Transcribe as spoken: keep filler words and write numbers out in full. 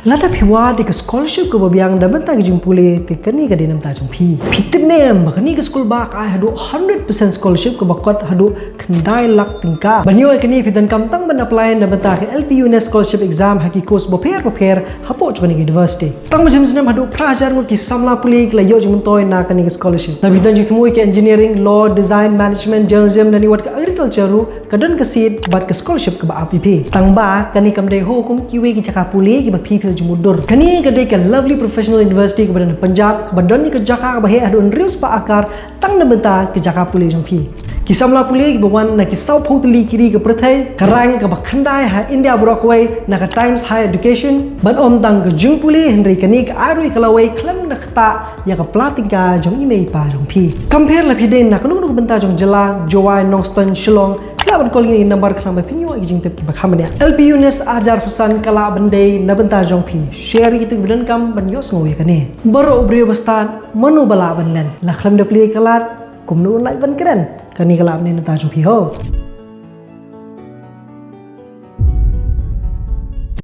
Lada phi wad ïa ka scholarship kaba biang na bynta ka jingpule, te kane ka dei na bynta jong phi. Phi tip ne em ba kane ka skul bah ka ai haduh hundred percent scholarship kaba kot haduh khyndai lak tyngka. Ban ïoh ïa kane phi donkam tang ban apply na bynta ka L P U N S scholarship exam ha ki course bapher bapher hapoh jong kane ka university. Tang ba shim snem haduh phra hajar ngut ki samla pule ki la ïoh jingmyntoi na kane ka scholarship. Lada phi don jingthmu ïa ka engineering, law, design, management, journalism, lane wat ka agriculture ruh, ka don ka seat bad ka scholarship kaba ap ïa phi. Tang ba kane kam dei ho kum kiwei ki jaka pule kiba phi phi la jingmutdur. Kane ka dei ka Lovely Professional University kaba don ha Punjab, kaba don ïa ka jaka kaba heh haduh hynriew spah akar tang na bynta ka jaka pule jong phi. Ki samla pule kiba wan na ki sawphew tylli ki ri ka pyrthei, ka rank kaba khyndai ha India baroh kawei na ka Times Higher Education. Bad ym tang ka jingpule, hynrei kane ka ai ruh ïa ka lawei khlem da ktah ïa ka pla tyngka jong i mei i pa jong phi. Kam pher lada phi dei na kano kano ka bynta jong jylla, Jowai, Nongstoiñ, Shillong, phi lah ban call ïa kine ki number khnang ba phin ïoh ïa ki jingtip kiba kham bniah. L P U N S ar hajar arphew san ka lah ban dei na bynta jong phi. Sher ïa kito kiba donkam ban ïohsngew ïa kane. Baroh u briew ba stad, mano ba lah ban len? La khlem da plie ka lad, kumno un lah ban kren? Kane ka lah ban dei na bynta jong phi ho.